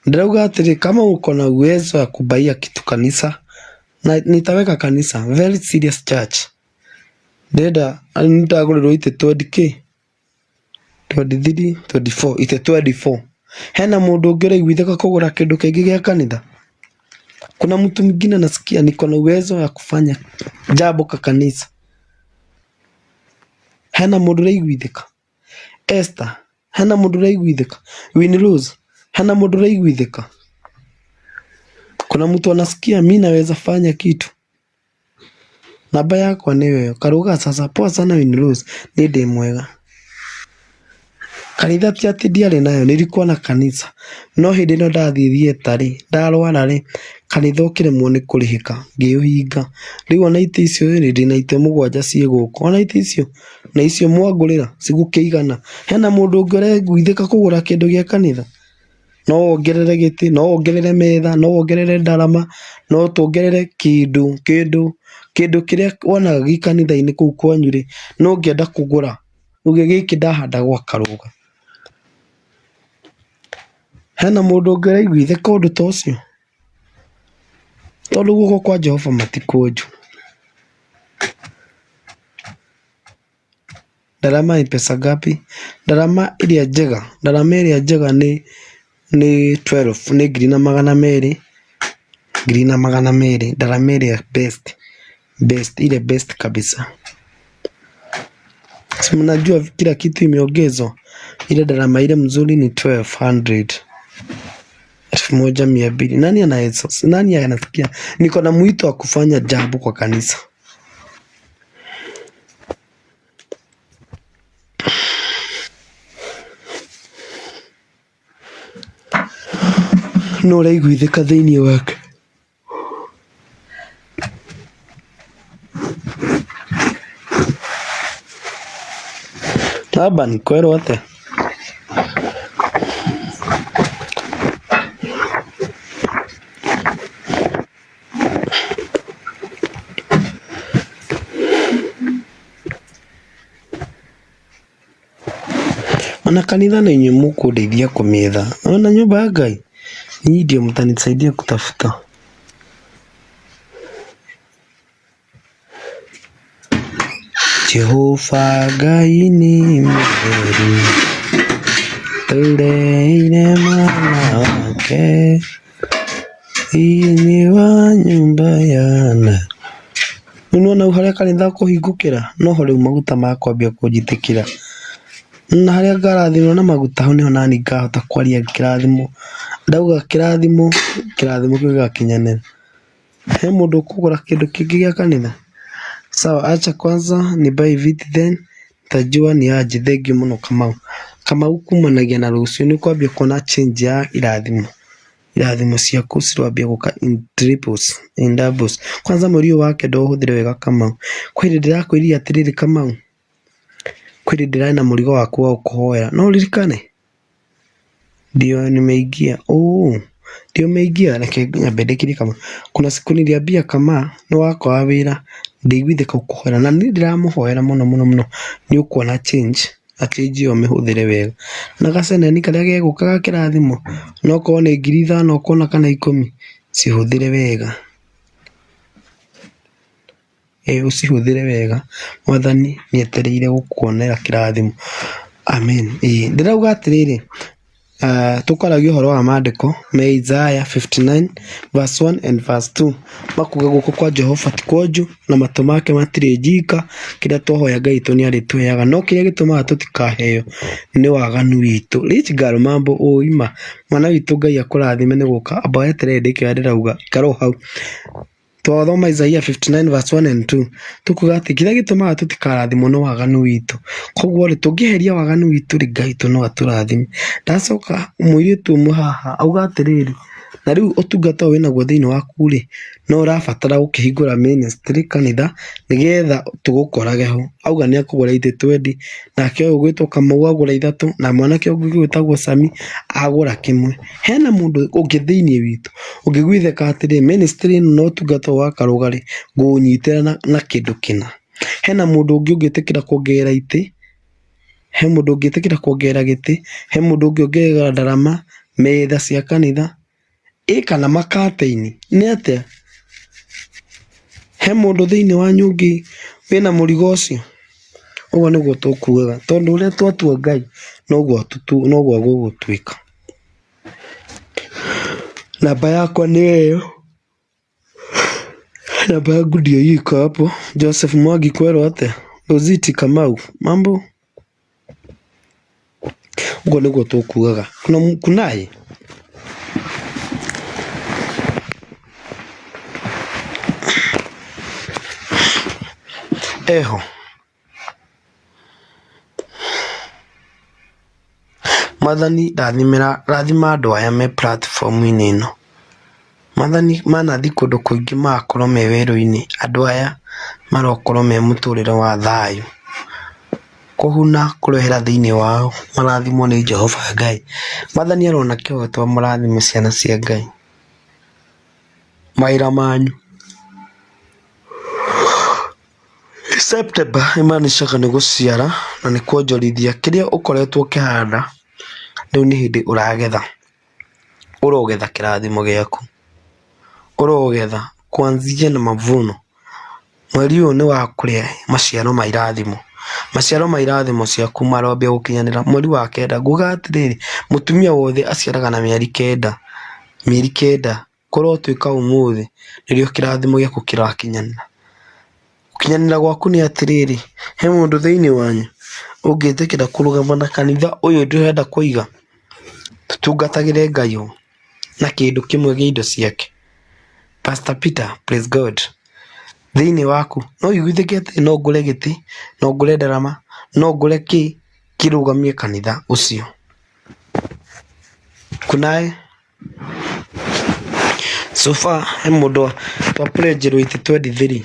Ndĩrauga atĩrĩ kama uko na uwezo ya kubaia kitu kanisa na nitaweka kanisa very serious church. Ndĩrenda nĩndagũrĩrwo itĩ 20 kĩ 23 24 itĩ 24. Hena mũndũ ũngĩ ũraiguithĩka kũgũra kĩndũ kĩngĩ gĩa kanitha? Kuna mtu mwingine nasikia niko na uwezo ya kufanya jambo ka kanisa. Hena mũndũ ũraiguithĩka? Esther, hena mũndũ ũraiguithĩka? Winnie Rose, hena mũndũ ũraiguithĩka? Kuna mtu anasikia mi naweza fanya kitu? Namba yakwa nĩyo ĩyo. Karũga sasa poa sana Winnie Rose, niĩ ndĩ mwega. Kanitha ti atĩ ndiarĩ nayo, nilikuwa na kanitha. No hĩndĩ ĩno ndathiĩ theatre rĩ, ndarwara rĩ, kanitha ũkĩremwo nĩ kũrĩhĩka, ngĩũhinga. Rĩu ona itĩ icio rĩ, ndĩna itĩ mũgwanja ciĩ gũkũ. Ona itĩ icio, na icio mwangũrĩra, cigũkĩigana. Hena mũndũ ũngĩ ũreiguithĩka kũgũra kĩndũ gĩa kanitha? No wongerere gĩtĩ, no wongerere metha, no wongerere ndarama, no tuongerere kĩndũ, kĩndũ, kĩndũ kĩrĩa wonaga gĩ kanitha-inĩ kũu kwanyu rĩ, no ũngĩenda kũgũra, uge gĩkĩ ndahanda gwa Karũga. Hena mũndũ ũngĩ ũraiguithĩka ũndũ ta ũcio? Tondũ guoko kwa Jehova matikũnju. Ndarama ni pesa ngapi? Ndarama ĩrĩa njega, ndarama ĩrĩa njega nĩ nĩ 12 nĩ ngiri na magana merĩ, ngiri na magana merĩ, ndarama ĩrĩa best, best ile best kabisa. Si mnajua kila kitu imeongezwa, ile ndarama ile mzuri ni 1200 1200. Nani anaweza? Nani anasikia? Niko na mwito wa kufanya jambo kwa kanisa. No ũraiguithĩka thĩinĩ wake? Laban kwerwo atĩa? Ona kanitha nĩ inyuĩ mũkũndeithia kũmĩetha. Ona nyũmba ya Ngai, nyinyi ndio mtanisaidia kutafuta. Jehova Ngai nĩ mũtheru, tũreire mwana wake thĩinĩ wa nyũmba ya na. Rĩu nĩwona hau harĩa kanitha kũhingũkĩra, noho rĩu maguta makwambia kũnjitĩkĩra. Na harĩa ngarathimwo na maguta hau nĩho nani ngahota kwaria kĩrathimo. Ndauga kĩrathimo, kĩrathimo kĩu gĩgakinyanĩra. He mũndũ ũkũgũra kĩndũ kĩngĩ gĩa kanitha? Sawa, acha kwanza ni buy viti then nitajua ni aje. Thengiũ mũno Kamau. Kamau kumanagia na rũciũ nĩ ũkwambia kuona change ya irathimo. Irathimo ciaku cirambia gũka in triples, in doubles. Kwanza mweri ũyũ wa kenda ũhũthĩre wega Kamau. Kwĩ hĩndĩ ndĩrakwĩrire atĩrĩrĩ Kamau, kwĩ hĩndĩ ndĩrarĩ na mũrigo waku wa gũkũhoera. No ũririkane? Ndio nimeingia. Oh, ndio umeingia. Reke nyambe ndĩkĩrie kama. Kuna siku niliambia kama nĩ wakwa wĩra ndĩiguithĩka gũkũhoera na niĩ ndĩramũhoera mũno mũno mũno nĩ ũkuona change na change ĩyo ũmĩhũthĩre wega. Na gaceneni karĩa gegũka ga kĩrathimo no korwo nĩ 5,000 ũkuona kana 10 cihũthĩre wega. Ĩĩ ũcihũthĩre wega, Mwathani nĩ etereire gũkuonera kĩrathimo. Amen. Ĩĩ ndĩrauga atĩrĩrĩ, tũkwaragia ũhoro wa maandĩko me Isaiah 59 verse 1 and verse 2 makuga guoko kwa Jehova ti kwonju na matũ make matirĩ njika, kĩrĩa twahoya Ngai witũ nĩ arĩtũheaga, no kĩrĩa gĩtũmaga tũtikaheo nĩ waganu witũ. Rich girl mambo ũima, mwana witũ Ngai akũrathime nĩ gũka, amba weterere ndĩke ũrĩa ndĩrauga, ikara o hau. Twathoma Isaiah 59 verse 1 and 2 tũkuga atĩ kĩrĩa gĩtũmaga tũtikarathimwo nĩ waganu witũ. Koguo rĩ, tũngĩeheria waganu witũ rĩ, Ngai witũ no atũrathime. Ndacoka mũirĩtu ũmwe haha auga atĩrĩrĩ, na rĩu ũtungata ũyũ wĩnaguo thĩinĩ waku rĩ, no ũrabatara gũkĩhingũra ministry kanitha nĩgetha tũgũkorage ho. Auga nĩ ekũgũra itĩ twendi, nake ũyũ ũgwĩtwo Kamau agũra ithatũ, na mwanake ũngĩ ũgwĩtagwo Sami agũra kĩmwe. Hena mũndũ ũngĩ thĩinĩ witũ ũngĩiguithĩka atĩrĩ, ministry ĩno na ũtungata ũyũ wa Karũga rĩ, ngũũnyitĩra na kĩndũ kĩna. Hena mũndũ ũngĩ ũngĩtĩkĩra kuongerera itĩ, he mũndũ ũngĩtĩkĩra kuongerera gĩtĩ, he mũndũ ũngĩ ũngĩongerera ndarama, Metha cia kanitha? Ĩ kana makatĩini? Nĩ atĩa? He mũndũ thĩinĩ wanyu ũngĩ wĩna mũrigo ũcio? Ũguo nĩguo tũkuaga tondũ ũrĩa twatua Ngai noguo gũgũtuĩka. Namba yakwa nĩ ĩyo. Namba yangu ndio hii iko hapo. Joseph Mwangi kwerwo atĩa? Rositi Kamau, mambo? Ũguo nĩguo tũkuaga. Kuna kunaye? Eho. Mwathani rathimĩra rathima andũ aya me platform -inĩ ĩno. Mwathani manathiĩ kũndũ kũingĩ magakorwo me werũ-inĩ, andũ aya marokorwo me mũtũrĩre wa thayũ. Kũhuna kũrehera thĩiniĩ wao, marathimwo nĩ Jehova Ngai. Mwathani arona kĩhoto amũrathime ciana cia Ngai. Mawĩra manyu. September ĩmaanishaga nĩ gũciara na nĩ kuonjorithia kĩrĩa ũkoretwo ũkĩhanda rĩu nĩ hĩndĩ ũragetha, ũrogetha kĩrathimo gĩaku, ũrogetha kuanzia na mavuno. Mweri ũyũ nĩ wa kũrĩa maciaro ma irathimo, maciaro ma irathimo ciaku marambia gũkinyanĩra mweri wa kenda. Nguga atĩrĩrĩ, mũtumia wothe aciaraga na mĩeri kenda, mĩeri kenda. Kũrotuĩka ũmũthĩ nĩrĩo kĩrathimo gĩaku kĩrakinyanĩra. Gũkinyanĩra gwaku nĩ atĩrĩrĩ, he mũndũ thĩinĩ wanyu ũngĩtĩkĩra kũrũgama na kanitha ũyũ ndĩrenda kũiga, tũtungatagĩre Ngai ũũ na kĩndũ kĩmwe gĩa indo ciake? Pastor Peter, praise God. Thĩinĩ waku no ũiguithĩke atĩ no ngũre gĩtĩ, no ngũre ndarama, no ngũre kĩ, kĩrũgamie kanitha ũcio. Kunaye So far he mũndũ twa pledge itĩ 23.